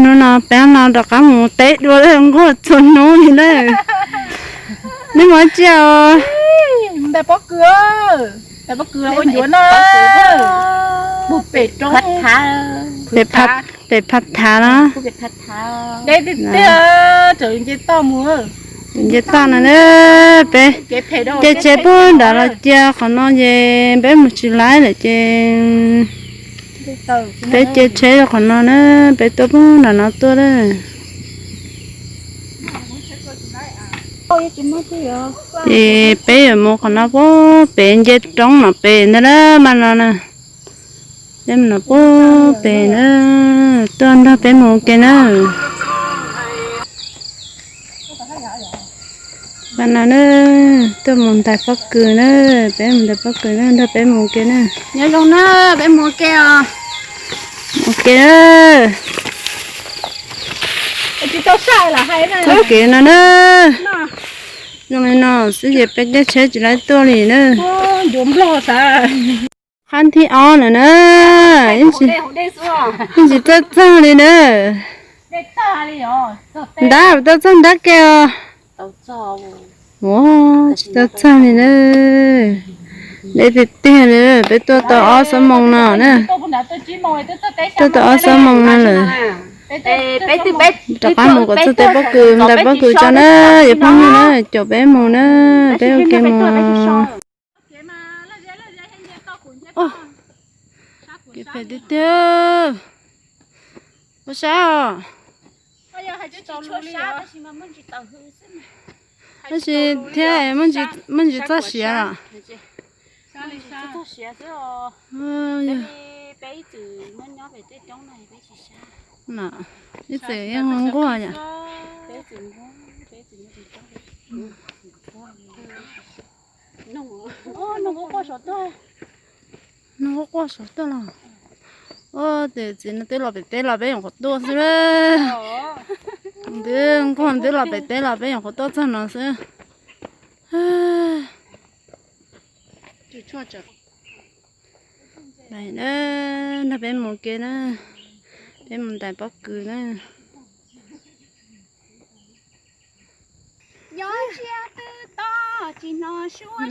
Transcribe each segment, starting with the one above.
Hnub no peb no rov qab mus teb dua lawm, nquag txhua hnub li na. Nej mus ua dab tsi os? Ntais pob kws, ntais pob kws ua ncuav no. Pem phav thav no. Deb tiag tiag, tseem nce toj mus. Nce toj no na, peb caij tsheb puag nram los cia qhov no ces peb mus tsis laib lawm ces peb caij tsheb rau qhov no na, peb tuaj puag nram no tuaj na. Ces peb yuav mus qhov no puag pem nce roob no pem ntag na, mas no na. Peb mus no puag pem na, tuaj nrog peb mus ua ke na. Mas no na, tuaj mus ntais pob kws na, peb mus ntais pob kws na, nrog peb mus ua ke na. Nyob zoo na, peb mus ua ke os. Mus ua ke na. Tsis tau saib los hais na. Txoj kev no na. Zoo li no xwb ces peb caij tsheb tsis laib tuaj li na. Qhab thib ob lawm na. Yeej tsis txawj txog li na. Ntab, tau txog nrab ke os. Ua, tsis tau txog li na. Deb tiag tiag li, peb tuaj tau ob xuab moos no na. Tuaj tau ob xuab moos no lawm. Rov qab mus kom txog tej pob kws, ntais pob kws tso na, cov phooj ywg na, caum peb mus na, peb ua ke mus. Kev phem tiag tiag. Ua sab os. Tab sis thiab muaj ntsis txoj siav los. Ib txwm yeej nquag yom. Nquag quaj saum tuaj los. Ua, tes txiv no twb los pem teb los peb nyuam qhuav tuaj xwb. Twb nquag twb los pem teb los peb nyuam qhuav tuaj txog no xwb. Nrog peb mus ke na, peb mus ntais pob kws na.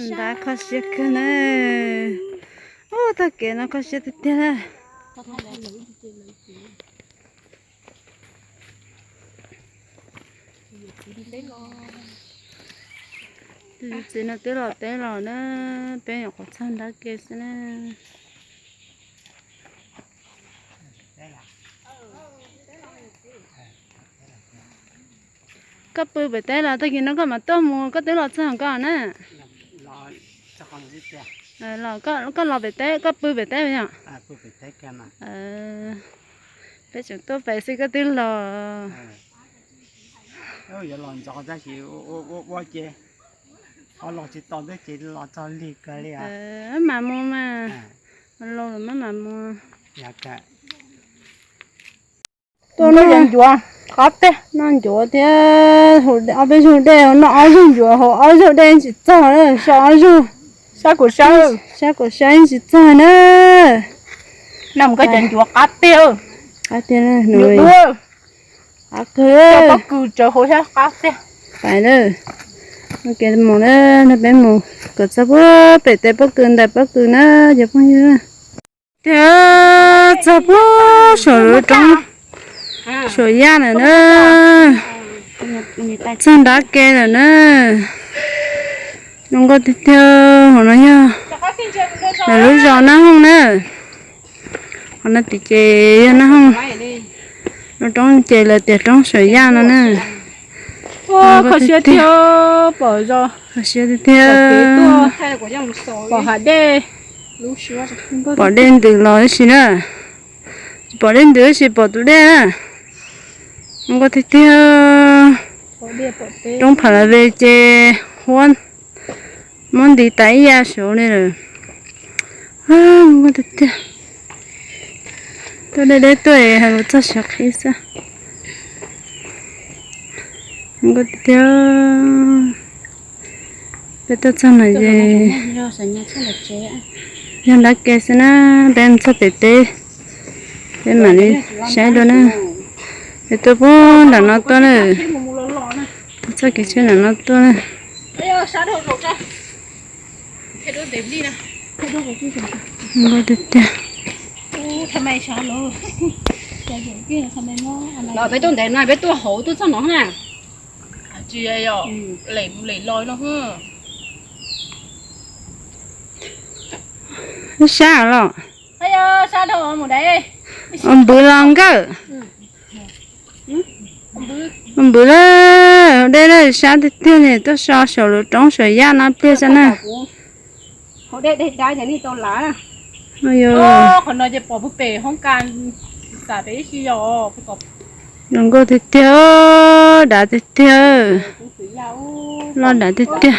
Ntab kho siab kawg na. Ub, txoj kev no kho siab tiag tiag na. Tus txiv no twb los teb los na, peb nyuam qhuav txog nrab ke xwb na. Koj pw pem teb los tag kis no koj mam tuaj mus, koj twb los txog koj na. Koj los pem teb, koj pw pem teb yom? Peb tseem tuaj pem xwb koj twb los. Yuav los ntxov tab sis ua ces ho los tsis tau thiab ces los txog lig kawg li. Mam mus mas, los los mam mus. Tuaj noj ncuav qab teg, noj ncuav thiab ob peb zaug dej, noj ob zaug ncuav haus ob zaug dej tsis txog, so ob zaug, sab kuv sab, sab kuv sab tsis txog na. Noj mus koj cov ncuav qab teg, qab teg, qab kawg. Pais lawm, mus na, nrog peb mus kom txog puag pem tes pob kws ntais pob kws na cov phooj ywg. Tiag, txog puag saum lub roob Suam Yaj lawm na. Txog nrab ke lawm na. Zoo nkauj tiag tiag. Hauv no yog lawv lub zos Nab Hooj na. Qhov no tim ces yog Nab Hooj. Lub roob ces lawv tias roob Suam Yaj no na. Kho siab tiag, pom zos, kho siab tiag tiag. Pom hav dej, pom dej ntws los tab sis na. Tsis pom dej ntws tab sis pom tus dej na. Zoo nkauj tiag tiag. Roob Pha La Ve ces huab muab nti tas ib yam saud li lawm. Zoo nkauj tiag tiag. Tuaj deb deb tuaj es hais lus txog siav qhib xwb. Zoo nkauj tiag tiag. Peb tuaj txog no ces yog nrab ke xwb na, peb mus txog pem teb, peb mam li saib dua na. Es tuaj puag nram no tuaj na. Txoj kev tsheb nram no tuaj na. Nkauj tiag tiag. Peb tuaj ntev no peb tuaj hauv tuaj txog no na. Tsis lem los no. Sab los. Npwv los nkawm. Npwv lawm, dej lawm, sab tiag tiag li, tuaj so saum lub roob saum yaj no pliag xwb na. Qhov no ces pom pem hoob kas, pem ib si yog zoo nkauj tiag tiag, dav tiag tiag, loj dav tiag tiag.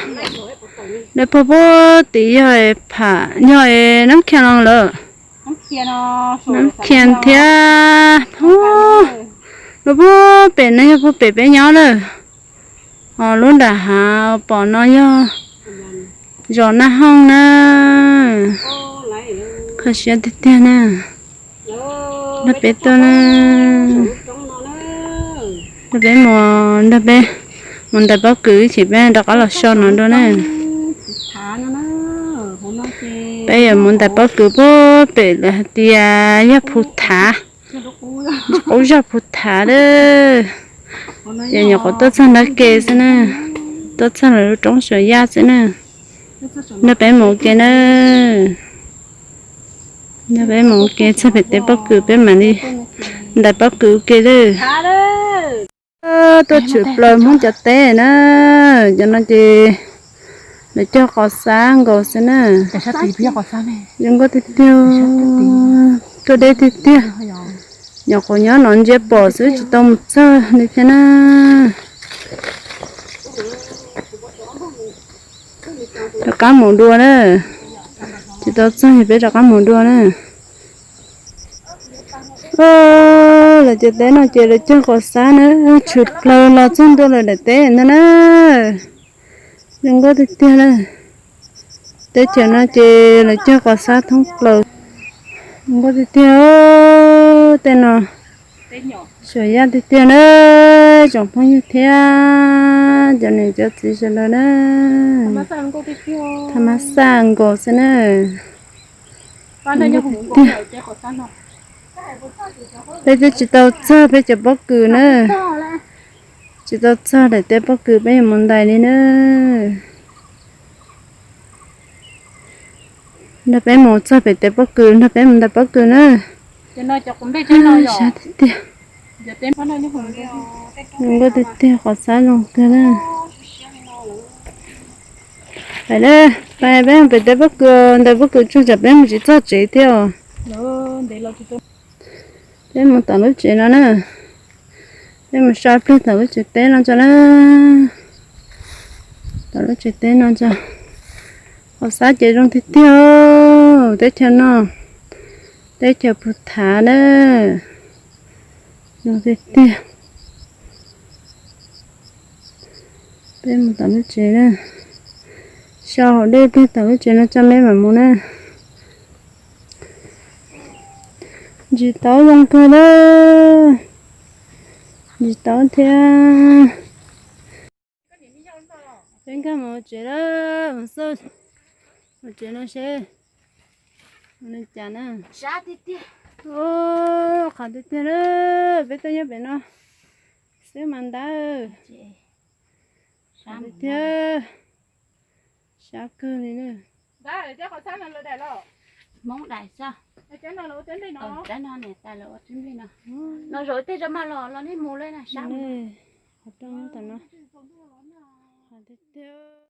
Dej puag puag tid yog pham yog Nab Khias no lawm. Nab Khias thiab. Lub puag pem no yog puag pem peb nyob lawm. Ho lub nram hav pom no yog zos Naj Hooj na. Kho siab tiag tiag na. Nrog peb tuaj na. Nrog peb mus, nrog peb mus ntais pob kws ib chim peb rov qab los so no dua na. Peb yuav mus ntais pob kws puag pem lawv hais tias yog Phu Thav, qub zog Phu Thav lawm. Ces nyuam qhuav tuaj txog nrab ke xwb na, tuaj txog lawv lub roob saum yaj xwb na. Nrog peb mus ua ke na. Nrog peb mus ua ke txog pem teb pob kws peb mam li ntais pob kws ua ke lawm. Tuaj tshwm plaws Hmoob cov teb na. Cov no ces lawv cog qos xab nkaus xwb na. Zoo nkauj tiag tiag, tuaj deb tiag tiag. Nyuam qhuav nyob no ntsia pom xwb tsis tau mus txog li thiab na. Rov qab mus dua na. Tsis tau txog ces peb rov qab mus dua na. Lawv cov teb no ces lawv cog qos xab na, tshwm plaws los txog ntua lawv daim teb ntag na. Zoo nkauj tiag tiag na. Teb chaws no ces lawv cog qos xab thoob plaws. Zoo nkauj tiag tiag, tej no suam yaj tiag tiag na, tsoom phooj ywg thiab cov niam cov txiv sawv daws na. Thaj mab xaj nkaus xwb na. Tiag. Peb twb tsis tau txog peb cov pob kws na. Tsis tau txog daim teb pob kws peb yuav mus ntais li na. Nrog peb mus txog pem teb pob kws, nrog peb mus ntais pob kws na. Sab tiag tiag. Zoo nkauj tiag tiag, qos xab zoo kawg na. Pais, pais peb mus pem teb pob kws, ntais pob kws tsuag tsam peb mus tsis txog tsev thiab os. Peb mus tom lub tsev no na. Peb mus so pliag tom lub tsev teb no tso na. Tom lub tsev teb no tso. Qos xab ces zoo tiag tiag, teb chaws no, teb chaws Phu Thav na. Zoo tiag tiag. Peb mus tom lub tsev na. So hauv dej pliag tom lub tsev no tso peb mam mus na. Ntsis taub zoo kawg na. Ntsis taub thiab. Peb nkag mus tsev lawm, mus xauj mus tsev no seb mus li cas na. Qhov tiag tiag na, peb tuaj nyob pem no xwb mas ntab. Qhov tiag tiag, sab kawg li na. Hmoob dais xwb. No zaum tej zaum mas los los nej mus li na, sab. Qhov tiag tiag.